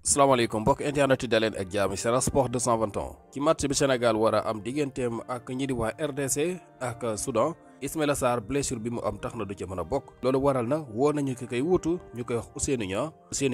salaamaaleykum mbokk internet yi daleen ak jàmm Sen Sport 221 ci match bi Sénégal war a am digganteem ak ñi di waa RDC ak Soudan. Ismaila Sarr blessure bi mu am tax na du ca mën a bokk loolu waral na woo nañu ki koy wuutu ñu koy wax Ousseynou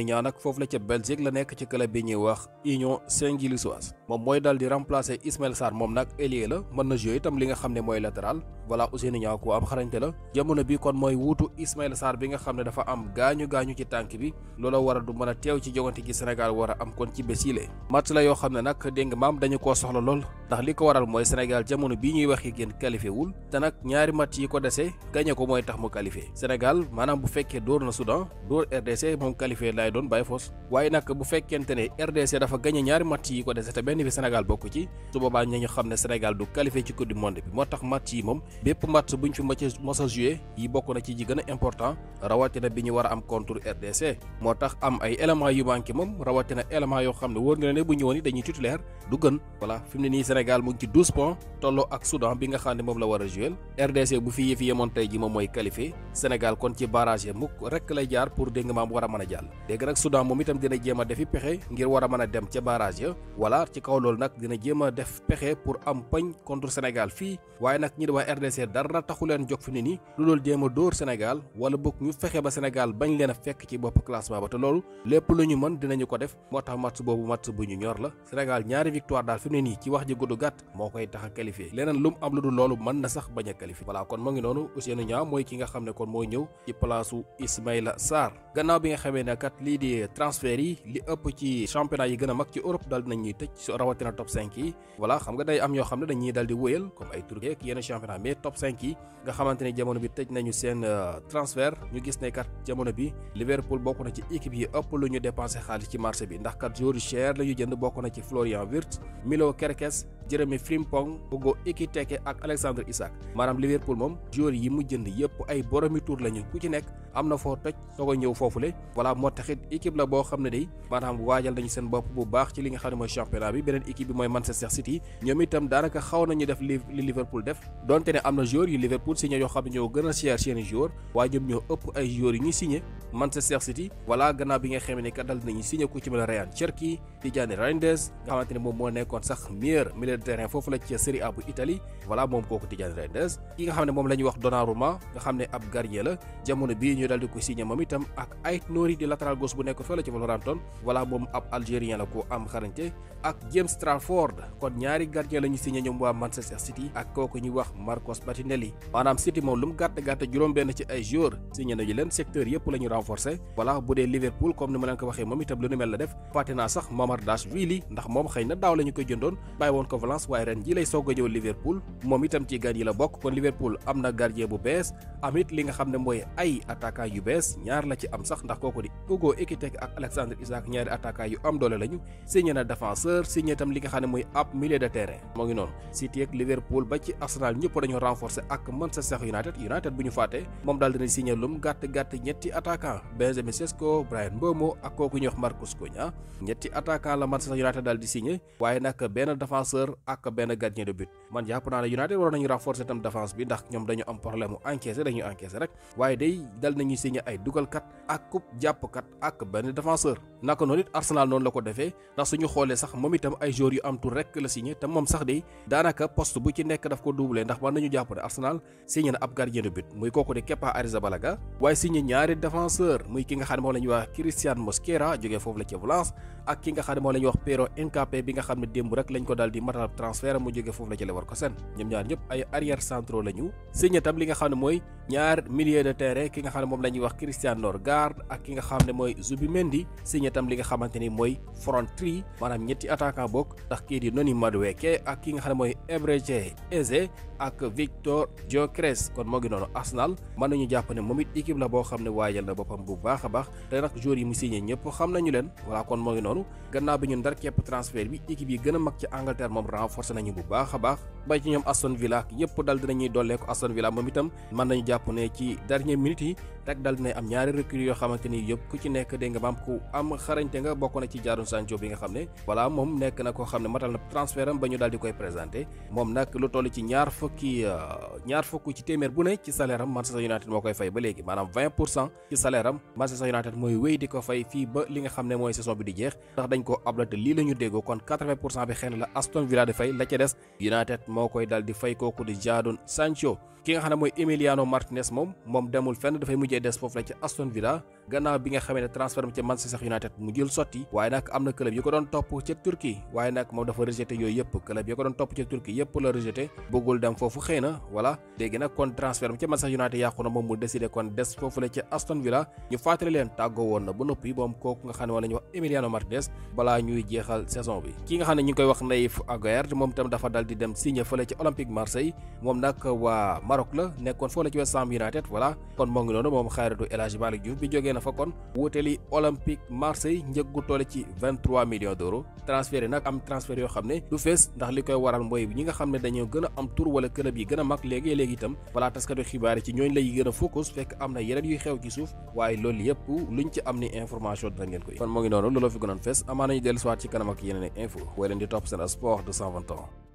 Niang nag foofu la ca Belgique la nekk ci club bi ñuy wax Union Saint-Gilloise moom mooy dal di remplacer Ismaila Sarr moom nag ailier la mën na jouer itam li nga xam ne mooy latéral voilà Ousseynou Niang ku am xarañte la jamono bi kon mooy wuutu Ismaila Sarr bi nga xam ne dafa am gaañu ci tànk bi looloo waral du mën a teew ci jogante gi Sénégal war a am kon ci bés yile match la yoo xam ne nag dégg nga maam dañu koo soxla lool ndax li ko waral mooy Sénégal jamono bii ñuy wax génn qualifié wul te nag ñaari match yi ko dese gagné ko mooy tax mu qualifié Sénégal maanaam bu fekkee dóor na Soudan dóor RDC moom qualifié lay doon bàyyi fos waaye nag bu fekkente ne RDC dafa gagné ñaari match yi ko dese te benn bi Sénégal bokk ci su boobaa ñu xam ne Sénégal du qualifié ci coupe du monde bi moo tax match yi moom bépp match buñ fi mos a joué yi bokk na ci ji gën a important rawatina bi ñu war a am contre RDC moo tax am ay éléments yu manqué moom rawatina éléments yoo xam ne wóor nga ne bu ñëwoon dañuy titulaire du gën voilà fi mu ne nii Sénégal mu ngi ci 12 points tolloo ak Soudan bi nga xam ne moom la war a joué RDC bu fi yëfi yemoon tey ji moom mooy qualifié Sénégal kon ci barrage yi mukk rek lay jaar pour dégg nga maam war a mën a jàll léegi nag Soudan moom itam dina jéem a defi pexe ngir war a mën a dem ca barrage ya voilà ci kaw loolu nag dina jéem a def pexe pour am pañ contre Sénégal fii waaye nag ñi di waa RDC dara taxu leen jóg fi ne nii lu loolu jéem a dóor Sénégal wala boog ñu fexe ba Sénégal bañ leen a fekk ci bopp classement ba te loolu lépp lu ñu mën dinañu ko def moo tax match boobu match bu ñu ñor la Sénégal ñaari victoire daal fi mu ne nii ci wax ji gudd gàtt moo koy tax a qualifié leneen lu mu am lu dul loolu mën na sax bañ a qualifié voilà kon moo ngi noonu Ousseynou Niang mooy ki nga xam ne kon mooy ñëw ci place u Ismaila Sarr gannaaw bi nga xamee ne kat lii di transfert yi li ëpp ci championnat yi gën a mag ci Europe daal dinañ ñuy tëj rawatina top 5 yi voilà xam nga day am ñoo xam ne dañuy dal di wëyal comme ay Turquie ak yenn championnat mais top 5 yi nga xamante ne jamono bi tëj nañu seen transfert ñu gis ne kat jamono bi Liverpool bokk na ci équipe yi ëpp lu ñu dépensé xaalis ci marché bi ndax kat joueur cher la ñu jënd bokk na ci Florian Wirtz Milo Kerkez Jérémy Frimpong Hugo Ekitike ak Alexandre Isak maanaam Liverpool moom joueur yi mu jënd yëpp ay boromi tour lañu ku ci nekk am na foo toj soog a ñëw foofule voilà moo taxit équipe la boo xam ne day maanaam waajal nañu seen bopp bu baax ci li nga xam ne mooy championnat bi beneen équipe bi mooy Manchester City ñoom itam daanaka xaw nañu def li Liverpool def donte ne am na joueur yu Liverpool signé yoo xam ne ñoo gën a cher seeni joueur waaye ñoom ñoo ëpp ay joueurs yu ñuy signé Manchester City voilà gannaaw bi nga xamee ne kat dal nañu signé ku ci mel ne Ryan Cherki Tijani Reinders nga xamante ne moom moo nekkoon sax meilleur milieu de terrain foofu la ci Serie A bu Italie voilà moom kooku Tijani Reinders ki nga xam ne moom la ñuy wax Donnarumma nga xam ne ab gardien la jamono bii ñu dal di ko signé moom itam ak Ait Nouri di latéral gauche bu nekk fële ci Wolverhampton voilà moom ab algérien la ko am xarañte ak James Trafford kon ñaari gardien la ñu signé ñoom waa Manchester City ak kooku ñuy wax Marcos Bettinelli maanaam City moom lu mu gàtt juróom-benn ci ay joueurs signé nañu leen secteur yëpp la ñu renforcé voilà bu dee Liverpool comme ni ma leen ko waxee moom itam lu nu mel la def fàtte naa sax Mamardashvili ndax moom xëy na daaw la ñu koy jëndoon bàyyi woon ko Valence waaye ren ji lay soog a ñëw Liverpool moom itam ci gan yi la bokk kon Liverpool am na gardien bu bees amit li nga xam ne mooy ay attaquant yu bees ñaar la ci am sax ndax kooku di Hugo Ekitike ak Alexandre Isak ñaari attaquant yu am doole lañu signé na défenseur signé itam li nga xam ne mooy ab milieu de terrain moo ngi noonu City ak Liverpool ba ci Arsenal ñëpp dañoo renforcer ak Manchester United bu ñu fàtte moom daal dina signé lum gàtt ñetti attaquant Benjamin Sesko Bryan Mbeumo ak kooku ñuy wax Marcus Cunha ñetti attaquant la Manchester United daal di signé waaye nag benn défenseur ak benn gardien de but man jàpp naa ne United waroon nañu renforcer itam défense bi ndax ñoom dañu am problème mu encaissé dañuy encaissé rek waaye day dal nañu signé ay dugalkat ak coupe jàppkat ak benn défenseur naka noonu it Arsenal noonu la ko defee ndax suñu xoolee sax moom itam ay joueurs yu am tur rek la signé te moom sax day daanaka poste bu ci nekk daf ko doublé ndax mën nañu jàpp ne Arsenal signé na ab gardien de but muy kooku di Kepa Arrizabalaga waaye signé ñaari défenseur muy ki nga xam ne moom la ñuy wax Christian Mosquera jógee foofu la ci Valence ak ki nga xam ne moom la ñuy wax Pero Hincapié bi nga xam ne démb rek lañ ko daal di matal transfert mu jógee foofu la ci Leverkusen ñoom ñaar ñëpp ay arrière centraux la ñu signé tam li nga xam ne mooy ñaar milieu de terrain ki nga xam ne moom la ñuy wax Christian Norgard ak ki nga xam ne mooy Zubimendi signé tam li nga xamante ni mooy front three maanaam ñetti attaquant bokk ndax kii di Noni Madueke ak ki nga xam ne mooy Ebreche Eze ak Victor Gyökeres kon moo ngi noonu Arsenal mën nañu jàpp ne moom it équipe la boo xam ne waajal na boppam bu baax a baax te nag joueurs yi mu signé ñëpp xam nañu leen voilà kon moo ngi noonu gannaaw bi ñu ndar képp transfert bi équipe yi gën a mag ci Angleterre moom renforcé nañu bu baax a baax bay ci ñoom Aston Villa yëpp dal dinañuy dollee ko Aston Villa moom itam mën nañu jàpp ne ci dernière minute yi rek dal dina am ñaari recrues yoo xamante ni yëpp ku ci nekk dégg nga maam ku am xarañte nga bokk na ci Jadon Sancho bi nga xam ne voilà moom nekk na koo xam ne matal na transfert am ba ñu daal di koy présenté moom nag lu toll ci ñaar fukk ci téeméer bu ne ci salaire am Manchester United moo koy fay ba léegi maanaam 20% ci salaire am Manchester United mooy wéy di ko fay fii ba li nga xam ne mooy saison bi di jeex ndax dañ ko ablate lii la ñu déggoo kon 80% bi xëy na la Aston Villa di fay la ca des United moo koy dal di fay kooku di Jadon Sancho ki nga xam ne mooy Emiliano Martinez moom demul fenn dafay mujjee des foofu la ci Aston Villa gannaaw bi nga xamee ne transfert am ca Manchester United mu jël sotti waaye nag am na club yu ko doon topp ca Turquie waaye nag moom dafa rejeté yooyu yëpp club yi ko doon topp ca Turquie yëpp la rejeté bëggul dem foofu xëy na voilà léegi nag kon transfert am ca Manchester United yàqu na moom mu décidé kon des foofu la ca Aston Villa ñu fàttali leen tàggoo woon na ba noppi moom kooku nga xam ne moom la ñuy wax Emiliano Martinez balaa ñuy jeexal saison bi ki nga xam ne ñu ngi koy wax Naïf Aguerd moom tam dafa dal di dem signé fële ci Olympique Marseille moom nag waa Maroc la nekkoon foofu la ci West Ham United voilà kon moo ngi noonu moom xayratu El Hadji Malick Diouf bi jógee na fa kon wuuteli Olympique Marseille njëggu toll ci 23 millions d'euros transfert yi nag am transfert yoo xam ne du fees ndax li koy waral mooy ñi nga xam ne dañoo gën a am tur wala club yi gën a mag léegi itam voilà taskatu xibaar yi ci ñooñ lay gën a focus fekk am na yeneen yuy xew ci suuf waaye loolu yëpp luñ ci am ni information dina ngeen koy kon moo ngi noonu looloo fi gënoon fees amaana ñu dellu siwaat ci kanam ak yeneen info way leen di topp seen sport 220 ans